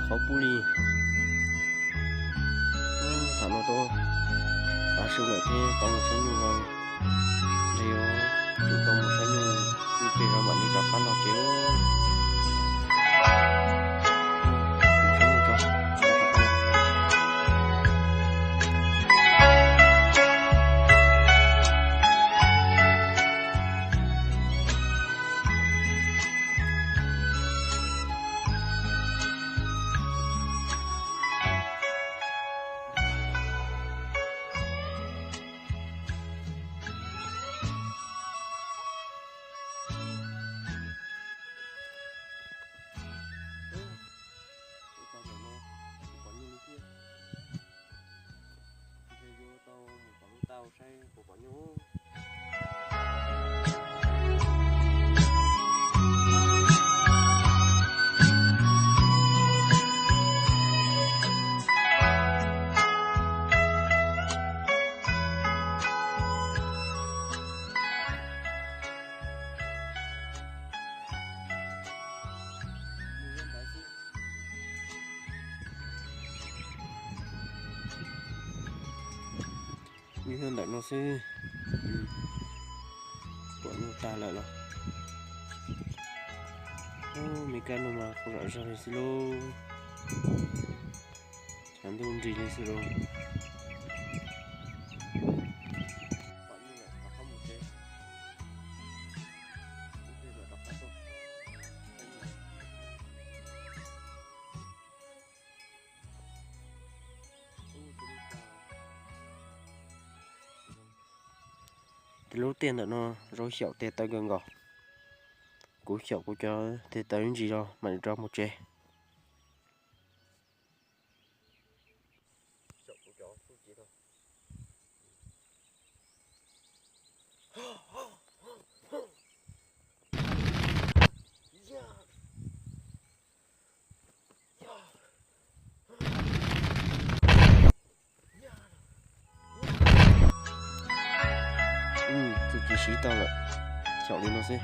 qhov pub li. Thaum no tau tav su lawm thiab tau mus saib nyuj no, ntshe yuav tsum tau mus saib nyuj, ib pliag mam li rov qab los tsev. Nyuj ntawm no xwb, pom nyuj tag lawm los. Me kab no mas kuj zom zaws li xwb lauj, tshav ntuj nrig li xwb lauj. Lub tiaj ntawm no zaub xyaum tes taw kawg nkaus. Kuv xyaum kuv cov tes taw ntsis los mam li rov mus tsev. Txuj ci siv tau lawm, xyaum li no xwb.